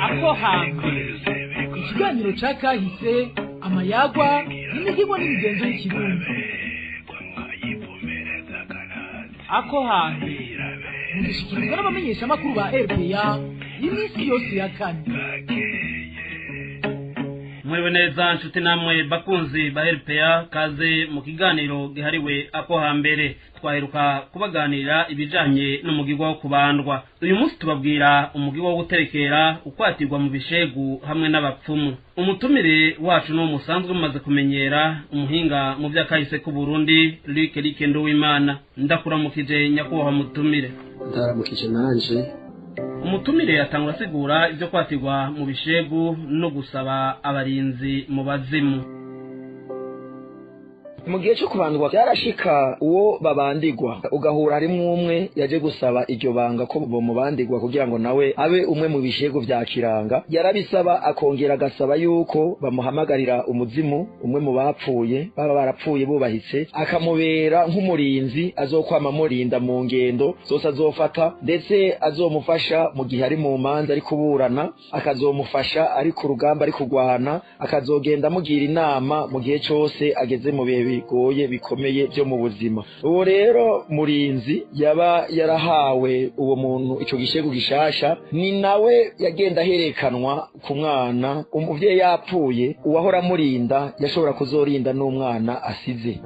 Ako hambere, ikiganiro ca kahise, amayagwa n'imigirwa n'imigenzo y'ikirundi. Ako hambere mugishikirizwa n'abamenyeshamakuru ba RPA iminsi yose ya kane. Mwiriwe neza nshuti namwe bakunzi ba RPA, kaze mu kiganiro gihariwe ako hambere. Twaheruka kubaganira ibijanye n'umugirwa wo kubandwa. Uyu munsi tubabwira umugirwa wo guterekera, ukwatirwa mu bishegu hamwe n'abapfumu. Umutumire wacu n'uwo musanzwe mumaze kumenyera, umuhinga mu vy'akahise k'u Burundi, Luc Eric Nduwimana. Ndakuramukije nyakubahwa mutumire. Ndaramukije nanje. Umutumire yatangura asigura ivyo kwatirwa mu bishegu no gusaba abarinzi mu bazimu. Mu gihe cyo kubandwa byarashika uwo babandigwa ugahura harimwo umwe yaje gusaba iryo banga ko bomubandigwa kugira ngo nawe abe umwe mu bishego vya Kiranga. Yarabisaba akongera agasaba yuko bamuhamagarira umuzimu umwe mu bapfuye baba barapfuye bubahitse, akamubera nk'umurinzi azokwama amurinda mu ngendo zose azofata, ndetse azomufasha mu gihe ari mu manza ari kuburana, akazomufasha ari ku rugamba ari kugwana, akazogenda amugira inama mu gihe cose ageze mu bihe bigoye bikomeye byo mu buzima. Uwo rero murinzi yaba yarahawe uwo muntu ico gishego gishasha, ni nawe yagenda aherekanwa ku mwana. Umuvyeyi yapfuye, uwahora amurinda yashobora kuzorinda n'umwana asize.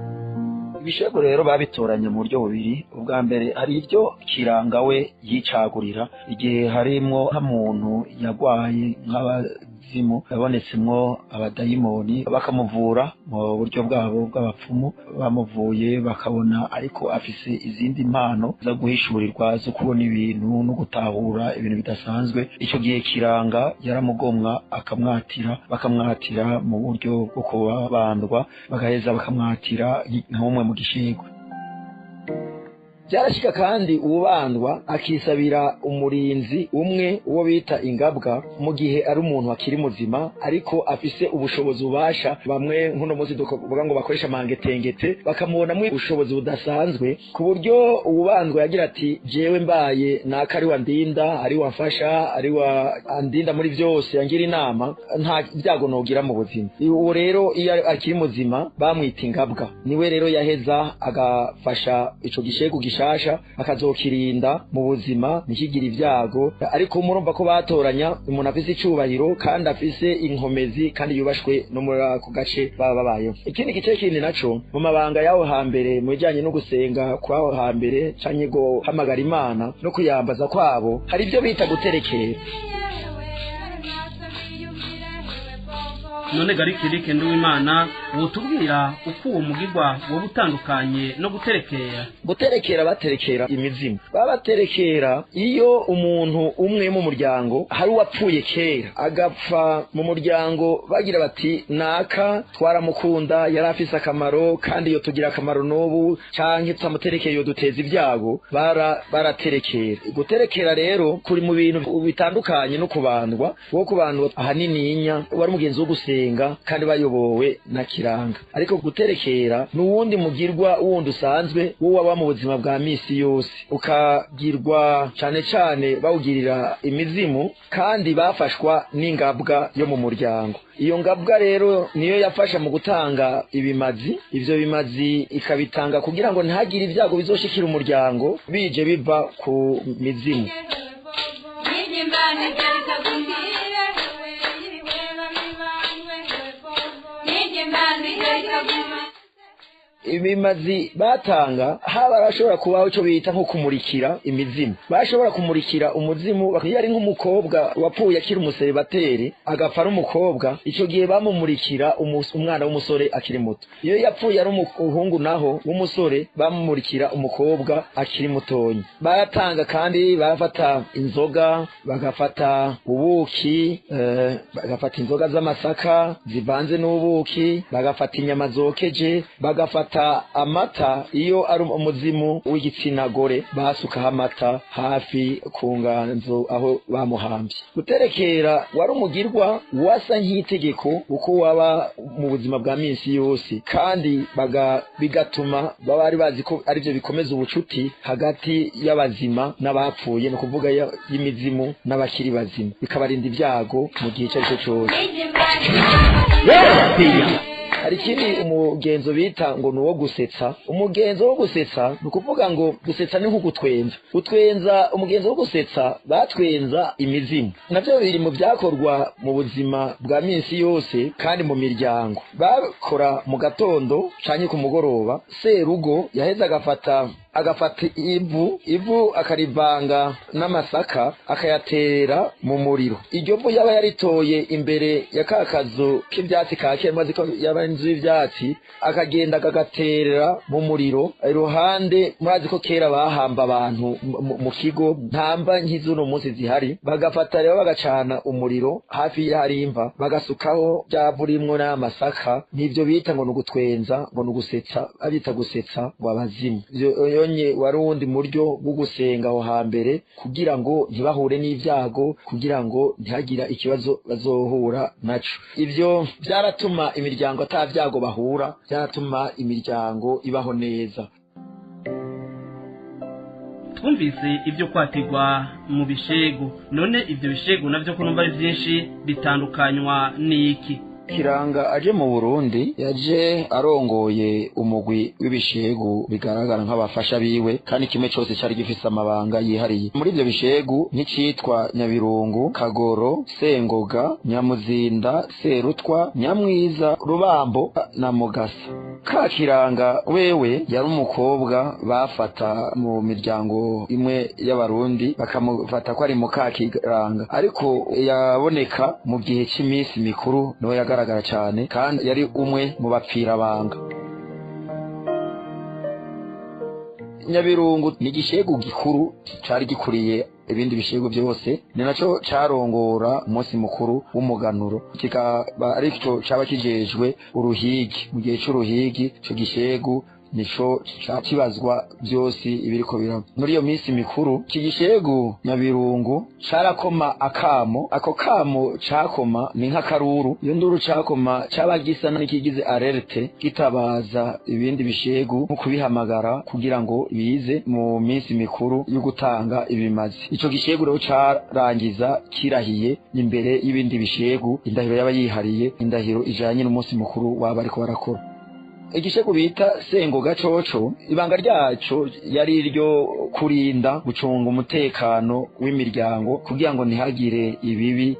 Ibishego rero babitoranya mu buryo bubiri. Ubwa mbere hari ibyo Kiranga we yicagurira igihe harimwo nk'umuntu yagwaye nk'abazimu yabonetsemwo abadayimoni, bakamuvura mu buryo bwabo bw'abapfumu. Bamuvuye bakabona ariko afise izindi mpano zo guhishurirwa, zo kubona ibintu no gutahura ibintu bidasanzwe. Ico gihe Kiranga yaramugomwa akamwatira, bakamwatira mu buryo bwo kubabandwa, bagaheza bakamwatira nk'umwe mu gishego. Byarashika kandi uwubandwa akisabira umurinzi umwe uwo bita ingabwa, mu gihe ari umuntu akiri muzima ariko afise ubushobozi bubasha. Bamwe nk'uno munsi tuvuga ngo bakoresha amangetengete, bakamubonamwo ubushobozi budasanzwe, ku buryo uwubandwa yagira ati jewe mbaye naka ari wandinda, ari wamfasha, ari wa andinda muri vyose, yangira inama, nta byago nogira mu buzima. Uwo rero iyo akiri muzima bamwita ingabwa, niwe rero yaheza agafasha ico gishego gishasha, akazokirinda mu buzima ntikigira ibyago. Ariko murumva ko batoranya umuntu afise icubahiro kandi afise inkomezi kandi yubashwe no muri ako gace baba babayeho. Ikindi gice kindi naco mu mabanga y'aho hambere mu bijanye no gusenga kw'aho hambere canke guhamagara Imana no kuyambaza kwabo, hari ibyo bita guterekera. None Gariki Eric Nduwimana, wotubwira uko uwo mugirwa woba utandukanye no guterekera? Guterekera baterekera imizimu. Baba baterekera iyo umuntu umwe mu muryango hari uwapfuye kera agapfa mu muryango, bagira bati naka twaramukunda, yari afise akamaro kandi iyo tugira akamaro n'ubu, canke tutamuterekeye iyo duteza ibyago, baraterekera. Guterekera rero kuri mu bintu bitandukanye no kubandwa. Wo kubandwa ahanininya wari umugenzi wo gusenga kandi bayobowe na Kiranga, ariko guterekera nuwundi mugirwa wundi usanzwe wo waba mu buzima bwa misi yose, ukagirwa cane cane bawugirira imizimu kandi bafashwa n'ingabwa yo mu muryango. Iyo ngabwa rero niyo yafasha mu gutanga ibimazi, ivyo bimazi ikabitanga kugira ngo ntihagire ibyago bizoshikira umuryango bije biva ku mizimu. Ibimazi batanga haba arashobora kubaho ico bita nko kumurikira imizimu. Bashobora kumurikira umuzimu iyo ari nk'umukobwa wapfuye akiri umuseribateri agapfa ari umukobwa, ico gihe bamumurikira umwana w'umusore akiri muto. Iyo yapfuye ari umuhungu naho w'umusore bamumurikira umukobwa akiri mutonyi. Baratanga kandi barafata inzoga, bagafata ubuki, bagafata inzoga z'amasaka zivanze n'ubuki, bagafata inyama zokeje, bagafata Bagafata amata iyo ari umuzimu w'igitsina gore, basukaho amata hafi ku nganzo aho bamuhambye. Guterekera wari umugirwa wasa nk'itegeko uko waba mu buzima bwa minsi yose, kandi bigatuma baba bari bazi ko arivyo bikomeza ubucuti hagati y'abazima n'abapfuye, ni ukuvuga y'imizimu n'abakiri bazima, bikabarinda ibyago mu gihe icyo ari cyo cyose. Hari ikindi umugenzo bita ngo ni uwo gusetsa. Umugenzo wo gusetsa ni ukuvuga ngo gusetsa ni nko gutwenza. Gutwenza, umugenzo wo gusetsa batwenza imizimu, navyo biri mu byakorwa mu buzima bwa minsi yose kandi mu miryango. Bakora mu gatondo canke ku mugoroba. Serugo yaheze agafata ivu akarivanga n'amasaka, akayatera mu muriro. Iryo vu yaba yaritoye imbere ya ka kazu k'ivyatsi ka kera, maze ko yaba inzu y'ivyatsi, akagenda akagaterera mu muriro iruhande. Murazi ko kera bahamba abantu mu kigo, ntamba nk'izuno munsi zihari. Bagafata rero bagacana umuriro hafi y'ahari imva, bagasukaho rya vu rimwo n'amasaka. Nivyo bita ngo ni ugutwenza, ngo ni ugusetsa, abita gusetsa ngo abazimu. Ivyo yonye wari uwundi muryo wo gusenga aho hambere, kugira ngo ntibahure n'ivyago, kugira ngo ntihagira ikibazo bazohura naco. Ivyo vyaratuma imiryango ata vyago bahura, vyaratuma imiryango ibaho neza. Twumvise ibyo kwatigwa mu bishegu. None ibyo bishegu navyo ko numva ari byinshi, bitandukanywa n'iki? Kiranga aje mu Burundi yaje arongoye umugwi w'ibishegu bigaragara nk'abafasha biwe, kandi kimwe cyose cyari gifise amabanga yihariye. Muri ibyo bishegu nk'icitwa Nyabirungu, Kagoro, Sengoga, Nyamuzinda, Serutwa, Nyamwiza, Rubambo na Mugasa. Kakiranga wewe yari umukobwa bafata mu miryango imwe y'Abarundi, bakamufata ko ari mukakiranga, ariko yaboneka mu gihe cy'iminsi mikuru, niho yagaragara cyane, kandi yari umwe mu bapfirabanga. Nyabirungu ni igishegu gikuru cari gikuriye ibindi bishegu byose, ni naco carongora umunsi mukuru w'umuganuro, kikaba aricyo caba kijejwe uruhigi. Mu gihe c'uruhigi ico gishegu nico kibazwa byose ibiriko biraba muri iyo minsi mikuru. Iki gishegu Nyabirungu carakoma akamo. Ako kamo cakoma ni nk'akaruru. Iyo nduru cakoma caba gisa n'ikigize alerte, gitabaza ibindi bishegu nko kubihamagara kugira ngo bize mu minsi mikuru yo gutanga ibimazi. Ico gishegu rero carangiza kirahiye imbere y'ibindi bishegu indahiro yaba yihariye, indahiro ijanye n'umunsi mukuru waba ariko barakora. Igishegu bita Sengoga coco, ibanga ryaco yari iryo kurinda, gucunga umutekano w'imiryango kugira ngo ntihagire ibibi.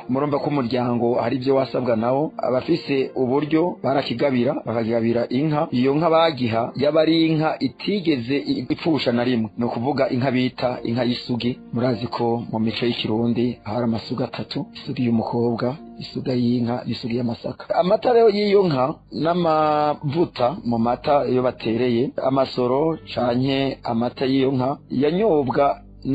Murumva ko umuryango hari ibyo wasabwa nawo. Abafise uburyo barakigabira, bakagabira inka. Iyo nka bagiha yaba ari inka itigeze ipfusha na rimwe, ni ukuvuga inka bita inka y'isugi. Murazi ko mu mico y'ikirundi hari amasugi atatu: isugi y'umukobwa, isuga y'inka n'isugi y'amasaka. Amata rero y'iyo nka n'amavuta mu mata iyo batereye amasoro canke amata y'iyo nka yanyobwa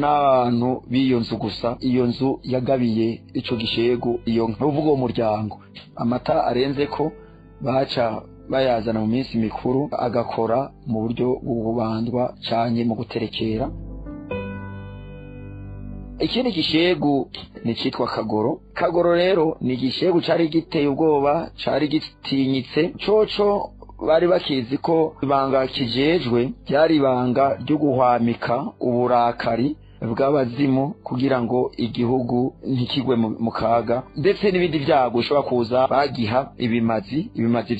n'abantu b'iyo nzu gusa. Iyo nzu yagabiye ico gishegu iyo nka, uvuga uwo muryango. Amata arenze ko baca bayazana mu minsi mikuru, agakora mu buryo bw'ububandwa canke mu guterekera. Ikindi gishegu ni citwa Kagoro. Kagoro rero ni igishegu cari giteye ubwoba, cari gitinyitse. Coco bari bakizi ko ibanga kijejwe ryari ibanga ryo guhwamika uburakari bw'abazimu, kugira ngo igihugu ntikigwe mu kaga ndetse n'ibindi byago bishobora kuza. Bagiha ibimazi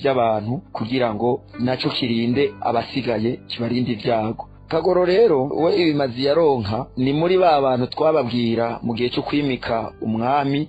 by'abantu kugira ngo naco kirinde abasigaye, kibarinde ibyago. Kagoro rero we ibimazi yaronka ni muri ba bantu twababwira mu gihe cyo kwimika umwami,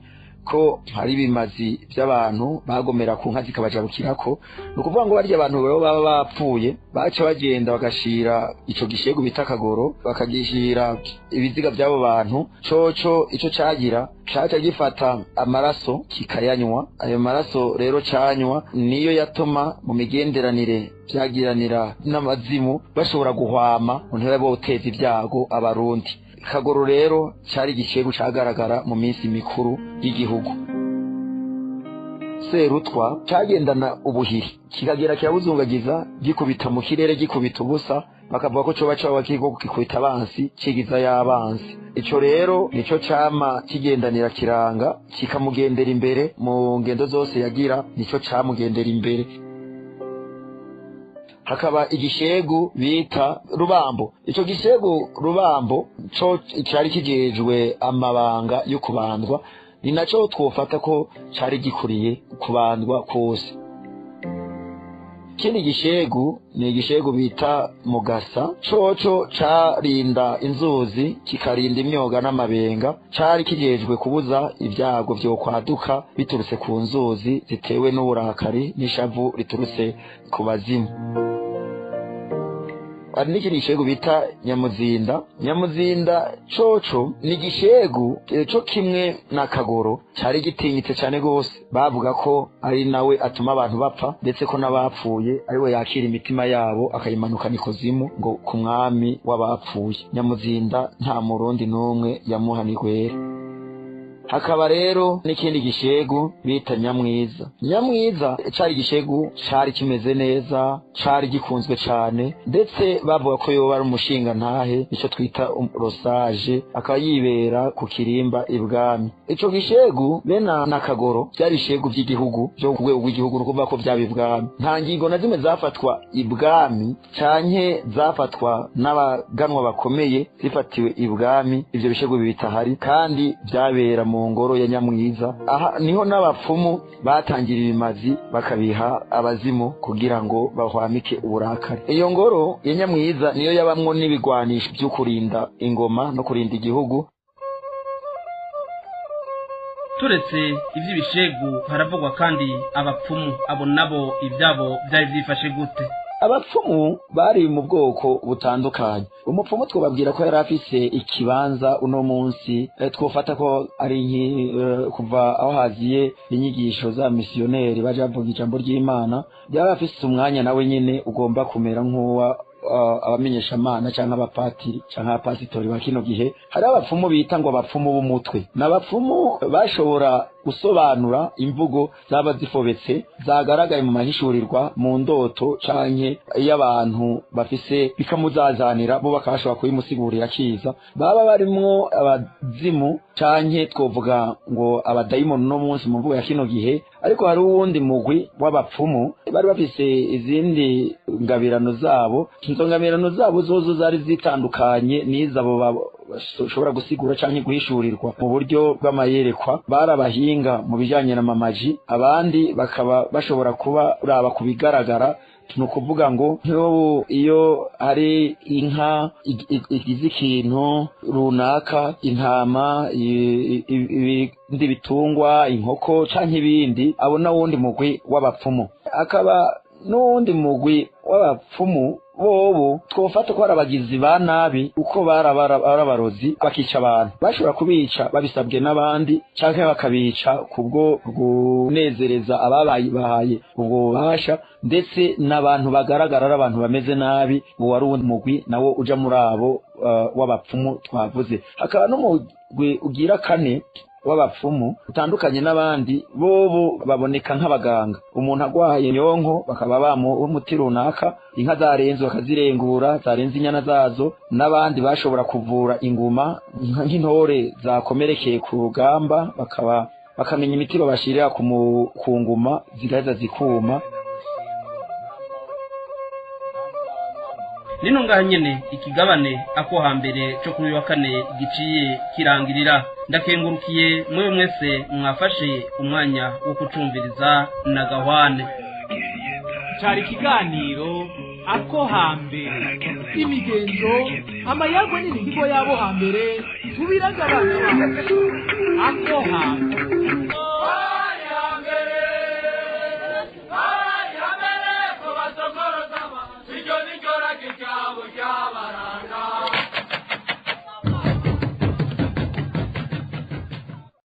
ko hari ibimazi by'abantu bagomera ku nka zikabajabukirako. Ni ukuvuga ngo barya abantu baba bapfuye baca bagenda bagashira ico gishegu bita Kagoro, bakagishira ibiziga by'abo bantu. Coco ico cagira, caca gifata amaraso kikayanywa. Ayo maraso rero canywa niyo yatuma mu migenderanire vyagiranira n'abazimu bashobora guhwama ngo ntibabe boteza ibyago Abarundi. Kagoro rero cari igishegu cagaragara mu minsi mikuru y'igihugu. Serutwa cagendana ubuhiri, kikagera kirabuzungagiza, gikubita mu kirere, gikubita ubusa, bakavuga ko coba coba kiriko gikubita abansi, cigiza y'abansi. Ico rero nico cama kigendanira Kiranga, kikamugendera imbere mu ngendo zose yagira, nico camugendera imbere. Hakaba igishegu bita Rubambo. Ico gishegu Rubambo co cari kijejwe amabanga yo kubandwa, ni naco twofata ko cari gikuriye kubandwa kose. Ikindi gishegu ni igishegu bita Mugasa, coco carinda inzuzi, kikarinda imyoga n'amabenga. Cari kijejwe kubuza ibyago vyo kwaduka biturutse ku nzuzi zitewe n'uburakari n'ishavu riturutse ku bazimu. Hari n'ikindi gishegu bita Nyamuzinda. Nyamuzinda coco ni igishegu co kimwe na Kagoro, cari gitinyitse cane gose. Bavuga ko ari nawe atuma abantu bapfa, ndetse ko n'abapfuye ari we yakira imitima yabo akayimanukana ikuzimu ngo ku mwami w'abapfuye. Nyamuzinda nta murundi n'umwe yamuhanirwera. Hakaba rero n'ikindi gishegu bita Nyamwiza. Nyamwiza cari igishegu cari kimeze neza, cari gikunzwe cane, ndetse bavuga ko yoba ari umushinga ntahe, ico twita rosaje, akaba yibera ku kirimba ibwami. Ico gishegu bena na Kagoro byari ishegu by'igihugu byo ku rwego rw'igihugu, nukuvuga ko byaba ibwami. Nta ngingo na zimwe zafatwa ibwami canke zafatwa n'abaganwa bakomeye zifatiwe ibwami, ivyo bishegu bitahari, kandi byabera mu ngoro ya Nyamwiza. Aha niho n'abapfumu batangira ibimazi bakabiha abazimu kugira ngo bahwamike uburakari. Iyo ngoro ya Nyamwiza niyo yabamwo n'ibigwanisho byo kurinda ingoma no kurinda igihugu. Turetse ivy'ibishegu haravugwa kandi abapfumu, abo nabo ivyabo vyari vyifashe gute? Abapfumu bari mu bwoko butandukanye. Umupfumu twobabwira ko yari afise ikibanza uno munsi twofata ko ari kuva aho haziye inyigisho za misiyoneri baje bavuga ijambo ry'Imana, yari afise umwanya nawe nyene ugomba kumera nk'uwa abamenyeshamana canke abapatiri canke abapasitori ba kino gihe. Hari abapfumu bita ngo abapfumu b'umutwe, n'abapfumu bashobora gusobanura imvugo zaba zifobetse zagaragaye mu mahishurirwa, mu ndoto canke iyo abantu bafise bikamuzazanira, bo bakabashobora kubimusigurira kiza. Baba barimwo abazimu canke twovuga ngo abadayimoni no munsi mu mvugo ya kino gihe. Ariko hari uwundi mugwi w'abapfumu bari bafise izindi ngabirano zabo. Izo ngabirano zabo zozo zari zitandukanye n'izabo bashobora gusigura canke guhishurirwa mu buryo bw'amayerekwa. Bari abahinga mu bijanye na mamaji, abandi bakaba bashobora kuba uraba kubigaragara. Ni ukuvuga ngo nk'ubu iyo hari inka igize ikintu runaka, intama, ibindi bitungwa, inkoko canke ibindi, abo n'uwundi mugwi w'abapfumu. Akaba n'uwundi mugwi w'abapfumu bobo twofata ko ari abagizi ba nabi, uko bari abarozi bakica abantu. Bashobora kubica babisabwe n'abandi canke bakabica kubwo kunezereza ababahaye ubwo bubasha, ndetse n'abantu bagaragara ari abantu bameze nabi. Uwo wari uwundi mugwi nawo uja muri abo w'abapfumu twavuze. Hakaba n'umugwi ugira kane w'abapfumu utandukanye n'abandi, bobo baboneka nk'abaganga. Umuntu agwaye yonko bakaba bamuha umuti runaka, inka zarenze bakazirengura, zarenze inyana zazo, n'abandi bashobora kuvura inguma nk'intore zakomerekeye ku rugamba, bakaba bakamenya imiti babashirira ku nguma zigaheza zikuma. Nino ngaha nyene ikigabane ako hambere co kuri wa kane giciye kirangirira. Ndakengurukiye mwewe mwese mwafashe umwanya wo kucumviriza na gahwane. Cari ikiganiro ako hambere, imigenzo, amayago n'imihigo yabo hambere tubiraga abana bacu. Ako hambere.